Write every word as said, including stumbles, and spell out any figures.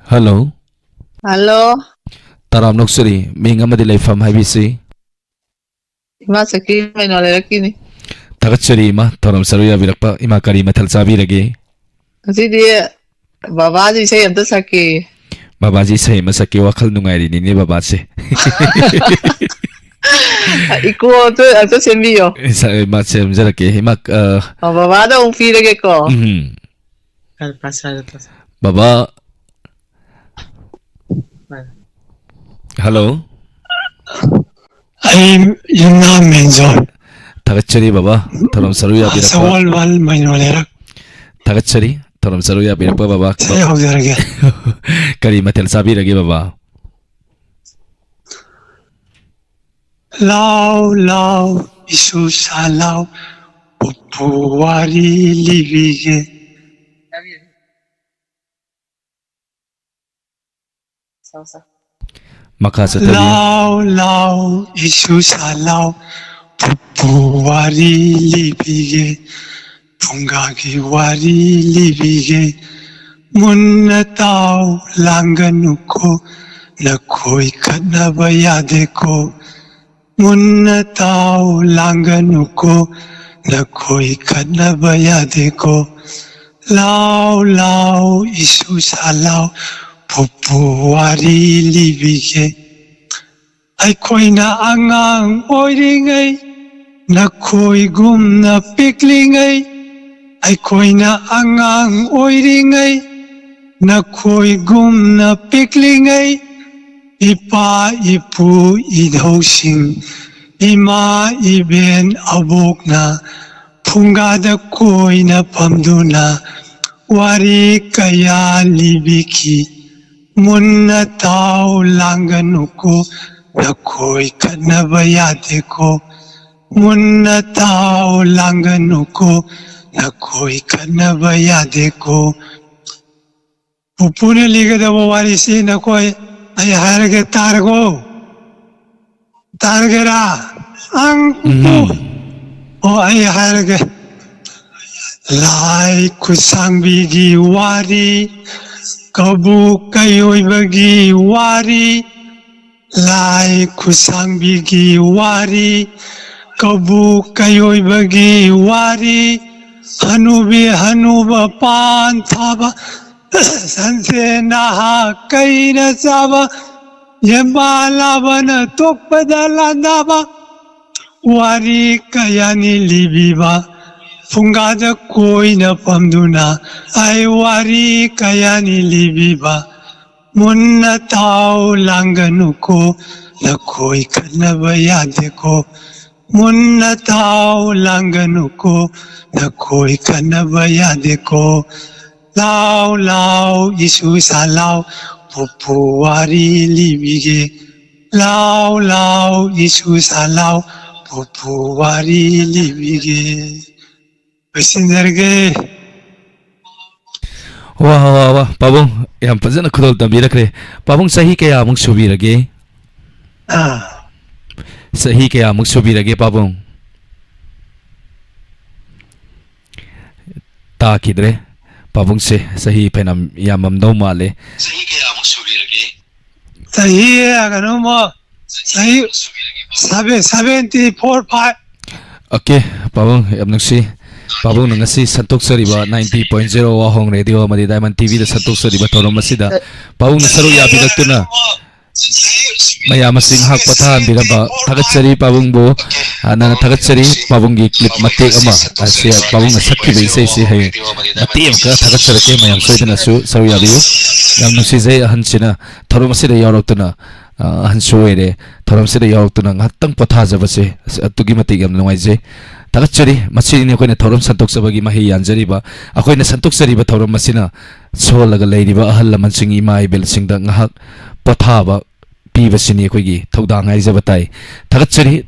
Hello. Hello. ꯇꯔꯥꯝꯅ ꯑꯣꯛꯆꯔꯤ, ꯃꯤꯡ ꯑꯃꯗꯤ ꯂꯩꯐꯝ ꯍꯥꯏꯕꯤꯁꯤ꯫ ꯏꯃꯥ ꯁꯈꯤ ꯃꯩꯅꯣ ꯂꯩꯔꯛꯀꯤꯅꯤ꯫ ꯊꯥꯒꯠꯆꯔꯤ ꯏꯃꯥ, ꯊꯧꯔꯝ ꯁꯔꯨꯛ ꯌꯥꯕꯤꯔꯛꯄ꯫ ꯏꯃꯥ, ꯀꯔꯤ ꯃꯊꯦꯜ ꯆꯥꯕꯤꯔꯒꯦ? ꯉꯁꯤꯗꯤ ꯕꯕꯥꯁꯤ ꯏꯁꯩ ꯑꯝꯇ ꯁꯛꯀꯦ꯫ ꯕꯕꯥꯁꯤ ꯏꯁꯩ ꯑꯃ ꯁꯛꯀꯦ, ꯋꯥꯈꯜ ꯅꯨꯡꯉꯥꯏꯔꯤꯅꯤꯅꯦ ꯕꯕꯥꯁꯦ꯫ ꯏꯀꯣ ꯑꯝꯇ, ꯑꯝꯇ ꯁꯦꯝꯕꯤꯌꯣ꯫ ꯏꯁ-, ꯏꯃꯥ ꯁꯦꯝꯖꯔꯛꯀꯦ꯫ ꯏꯃꯥ, ꯑ, ꯑꯣ, ꯕꯕꯥꯗ ꯑꯃꯨꯛ ꯄꯤꯔꯒꯦꯀꯣ꯫ ꯎꯝ꯫ ꯐꯔꯦ, ꯐꯔꯦ, ꯐꯔꯦ, ꯐꯔꯦ꯫ ꯕꯕꯥ꯫ ꯐꯔꯦ꯫ ꯍꯜꯂꯣ꯫ ꯑꯩ ꯌꯨꯝꯅꯥꯝ ꯃꯦꯟꯖꯣꯔ꯫ ꯊꯥꯒꯠꯆꯔꯤ ꯕꯕꯥ, ꯊꯧꯔꯝ ꯁꯔꯨꯛ ꯌꯥꯕꯤꯔꯛꯄ꯫ ꯁꯒꯣꯜꯕꯜ ꯃꯩꯅꯣ ꯂꯩꯔꯛ꯫ ꯊꯥꯒꯠꯆꯔꯤ, ꯊꯧꯔꯝ ꯁꯔꯨꯛ ꯌꯥꯕꯤꯔꯛꯄ ꯕꯕꯥ꯫ ꯏꯁꯩ ꯍꯧꯖꯔꯒꯦ꯫ ꯀꯔꯤ ꯃꯊꯦꯜ ꯆꯥꯕꯤꯔꯒꯦ ꯕꯕꯥ? ꯂꯥꯎ ꯂꯥꯎ ꯏꯁꯨ ꯁꯥ ꯂꯥꯎ, ꯄꯨꯄꯨ ꯋꯥꯔꯤ ꯂꯤꯕꯤꯒꯦ꯫ ꯃꯈꯥ ꯆꯠꯊꯕꯤꯌꯨ꯫ ꯂꯥꯎ ꯂꯥꯎ ꯏꯁꯨ ꯁꯥ ꯂꯥꯎ, ꯄꯨꯄꯨ ꯋꯥꯔꯤ ꯂꯤꯕꯤꯒꯦ꯫ ꯐꯨꯡꯒꯥꯒꯤ ꯋꯥꯔꯤ ꯂꯤꯕꯤꯒꯦ꯫ ꯃꯨꯟꯅ ꯇꯥꯎ, ꯂꯥꯡꯒꯅꯨꯀꯣ, ꯅꯈꯣꯏ ꯈꯠꯅꯕ ꯌꯥꯗꯦꯀꯣ꯫ ꯃꯨꯟꯅ ꯇꯥꯎ, ꯂꯥꯡꯒꯅꯨꯀꯣ, ꯅꯈꯣꯏ ꯈꯠꯅꯕ ꯌꯥꯗꯦꯀꯣ꯫ ꯂꯥꯎ ꯂꯥꯎ ꯏꯁꯨ ꯁꯥ ꯂꯥꯎ, ꯄꯨꯄꯨ ꯋꯥꯔꯤ ꯂꯤꯕꯤꯒꯦ꯫ ꯑꯩꯈꯣꯏꯅ ꯑꯉꯥꯡ ꯑꯣꯏꯔꯤꯉꯩ, ꯅꯈꯣꯏꯒꯨꯝꯅ ꯄꯤꯛꯂꯤꯉꯩ, ꯑꯩꯈꯣꯏꯅ ꯑꯉꯥꯡ ꯑꯣꯏꯔꯤꯉꯩ, ꯅꯈꯣꯏꯒꯨꯝꯅ ꯄꯤꯛꯂꯤꯉꯩ, ꯏꯄꯥ ꯏꯄꯨ ꯏꯙꯧꯁꯤꯡ, ꯏꯃꯥ ꯏꯕꯦꯟ ꯑꯕꯣꯛꯅ ꯐꯨꯡꯒꯥꯗ ꯀꯣꯏꯅ ꯐꯝꯗꯨꯅ ꯋꯥꯔꯤ ꯀꯌꯥ ꯂꯤꯕꯤꯈꯤ꯫ ꯃꯨꯟꯅ ꯇꯥꯎ, ꯂꯥꯡꯒꯅꯨꯀꯣ, ꯅꯈꯣꯏ ꯈꯠꯅꯕ ꯌꯥꯗꯦꯀꯣ꯫ ꯃꯨꯟꯅ ꯇꯥꯎ, ꯂꯥꯡꯒꯅꯨꯀꯣ, ꯅꯈꯣꯏ ꯈꯠꯅꯕ ꯌꯥꯗꯦꯀꯣ꯫ ꯄꯨꯄꯨꯅ ꯂꯤꯒꯗꯕ ꯋꯥꯔꯤꯁꯤ ꯅꯈꯣꯏ, ꯑꯩ ꯍꯥꯏꯔꯒꯦ, ꯇꯥꯔꯒꯣ? ꯇꯥꯔꯒꯦꯔꯥ? ꯑꯪ, ꯄꯨꯄꯨ꯫ ꯎꯝ꯫ ꯑꯣ, ꯑꯩ ꯍꯥꯏꯔꯒꯦ꯫ ꯂꯥꯏ ꯈꯨꯠꯁꯥꯡꯕꯤꯒꯤ ꯋꯥꯔꯤ, ꯀꯕꯨ ꯀꯩꯑꯣꯏꯕꯒꯤ ꯋꯥꯔꯤ, ꯂꯥꯏ ꯈꯨꯠꯁꯥꯡꯕꯤꯒꯤ ꯋꯥꯔꯤ, ꯀꯕꯨ ꯀꯩꯑꯣꯏꯕꯒꯤ ꯋꯥꯔꯤ, ꯍꯅꯨꯕꯤ ꯍꯅꯨꯕ ꯄꯥꯟ ꯊꯥꯕ, ꯁꯟꯁꯦ ꯅꯍꯥ ꯀꯩꯅ ꯆꯥꯕ, ꯌꯦꯟꯕꯥ ꯂꯥꯕꯅ ꯇꯣꯛꯄꯗ ꯂꯥꯟꯗꯥꯕ, ꯋꯥꯔꯤ ꯀꯌꯥꯅꯤ ꯂꯤꯕꯤꯕ, ꯐꯨꯡꯒꯥꯗ ꯀꯣꯏꯅ ꯐꯝꯗꯨꯅ ꯑꯩ ꯋꯥꯔꯤ ꯀꯌꯥꯅꯤ ꯂꯤꯕꯤꯕ, ꯃꯨꯟꯅ ꯇꯥꯎ ꯂꯥꯡꯒꯅꯨꯀꯣ, ꯅꯈꯣꯏ ꯈꯠꯅꯕ ꯌꯥꯗꯦꯀꯣ, ꯃꯨꯟꯅ ꯇꯥꯎ ꯂꯥꯡꯒꯅꯨꯀꯣ, ꯅꯈꯣꯏ ꯈꯠꯅꯕ ꯌꯥꯗꯦꯀꯣ, ꯂꯥꯎ ꯂꯥꯎ ꯏꯁꯨ ꯏꯁꯥ ꯂꯥꯎ, ꯄꯨꯄꯨ ꯋꯥꯔꯤ ꯂꯤꯕꯤꯒꯦ, ꯂꯥꯎ ꯂꯥꯎ ꯏꯁꯨ ꯏꯁꯥ ꯂꯥꯎ, ꯄꯨꯄꯨ ꯋꯥꯔꯤ ꯂꯤꯕꯤꯒꯦ꯫ ꯂꯣꯏꯁꯤꯟꯖꯔꯒꯦ꯫ ꯋꯥ ꯋꯥ ꯋꯥ ꯄꯥꯕꯨꯡ, ꯌꯥꯝ ꯐꯖꯅ ꯈꯨꯗꯣꯜ ꯇꯝꯕꯤꯔꯛꯈ꯭ꯔꯦ꯫ ꯄꯥꯕꯨꯡ ꯆꯍꯤ ꯀꯌꯥꯃꯨꯛ ꯁꯨꯕꯤꯔꯒꯦ? ꯑꯥ ꯆꯍꯤ ꯀꯌꯥꯃꯨꯛ ꯁꯨꯕꯤꯔꯒꯦ ꯄꯥꯕꯨꯡ? ꯇꯥꯈꯤꯗ꯭ꯔꯦ꯫ ꯄꯥꯕꯨꯡꯁꯦ ꯆꯍꯤ ꯐꯅꯌꯥꯝ ꯌꯥꯝꯃꯝꯗꯧ ꯃꯥꯜꯂꯦ꯫ ꯆꯍꯤ ꯀꯩꯅꯣꯃ ꯆꯍꯤ seven seventy four five꯫ Okay. ꯄꯥꯕꯨꯡ ꯌꯥꯝ ꯅꯨꯡꯁꯤ꯫ ꯄꯥꯕꯨꯡꯅ ꯉꯁꯤ ꯁꯟꯗꯣꯛꯆꯔꯤꯕ ninety point zero ꯋꯥꯍꯣꯡ ꯔꯦꯗꯤꯑꯣ ꯑꯃꯗꯤ ꯗꯥꯏꯃꯟ ꯇꯤꯚꯤꯗ ꯁꯟꯗꯣꯛꯆꯔꯤꯕ ꯊꯧꯔꯝ ꯑꯁꯤꯗ ꯄꯥꯕꯨꯡꯅ ꯁꯔꯨꯛ ꯌꯥꯕꯤꯔꯛꯇꯨꯅ ꯃꯌꯥꯝ ꯑꯁꯤ ꯉꯥꯏꯍꯥꯛ ꯄꯣꯊꯥꯍꯟꯕꯤꯔꯝꯕ ꯊꯥꯒꯠꯆꯔꯤ ꯄꯥꯕꯨꯡꯕꯨ꯫ ꯍꯥꯟꯅꯅ ꯊꯥꯒꯠꯆꯔꯤ ꯄꯥꯕꯨꯡꯒꯤ ꯀ꯭ꯂꯤꯞ ꯃꯇꯦꯛ ꯑꯃ ꯑꯁꯤ ꯄꯥꯕꯨꯡꯅ ꯁꯛꯈꯤꯕ ꯏꯁꯩꯁꯤ ꯍꯌꯦꯡ ꯃꯇꯦꯛ ꯑꯃꯈꯛ ꯊꯥꯒꯠꯆꯔꯛꯀꯦ꯫ ꯃꯌꯥꯝ ꯁꯣꯏꯗꯅꯁꯨ ꯁꯔꯨꯛ ꯌꯥꯕꯤꯌꯨ꯫ ꯌꯥꯝ ꯅꯨꯡꯁꯤꯖꯩ ꯑꯍꯟꯁꯤꯅ ꯊꯧꯔꯝ ꯑꯁꯤꯗ ꯌꯥꯎꯔꯛꯇꯨꯅ꯫ ꯑ, ꯑꯍꯟꯁꯨ ꯑꯣꯏꯔꯦ꯫ ꯊꯧꯔꯝꯁꯤꯗ ꯌꯥꯎꯔꯛꯇꯨꯅ ꯉꯥꯏꯍꯥꯛꯇꯪ ꯄꯣꯊꯥꯖꯕꯁꯦ ꯑꯁ ꯑꯗꯨꯛꯀꯤ ꯃꯇꯤꯛ ꯌꯥꯝ ꯅꯨꯡꯉꯥꯏꯖꯩ꯫ ꯊꯥꯒꯠꯆꯔꯤ꯫ ꯃꯁꯤꯅꯤ ꯑꯩꯈꯣꯏꯅ ꯊꯧꯔꯝ ꯁꯟꯗꯣꯛꯆꯕꯒꯤ ꯃꯍꯩ ꯌꯥꯟꯖꯔꯤꯕ꯫ ꯑꯩꯈꯣꯏꯅ ꯁꯟꯗꯣꯛꯆꯔꯤꯕ ꯊꯧꯔꯝ ꯑꯁꯤꯅ ꯁꯣꯜꯂꯒ ꯂꯩꯔꯤꯕ ꯑꯍꯜ ꯂꯃꯟꯁꯤꯡ, ꯏꯃꯥ ꯏꯕꯦꯜꯁꯤꯡꯗ ꯉꯥꯏꯍꯥꯛ ꯄꯣꯊꯥꯕ ꯄꯤꯕꯁꯤꯅꯤ ꯑꯩꯈꯣꯏꯒꯤ ꯊꯧꯗꯥꯡ ꯍꯥꯏꯖꯕ ꯇꯥꯏ꯫ ꯊꯥꯒꯠꯆꯔꯤ꯫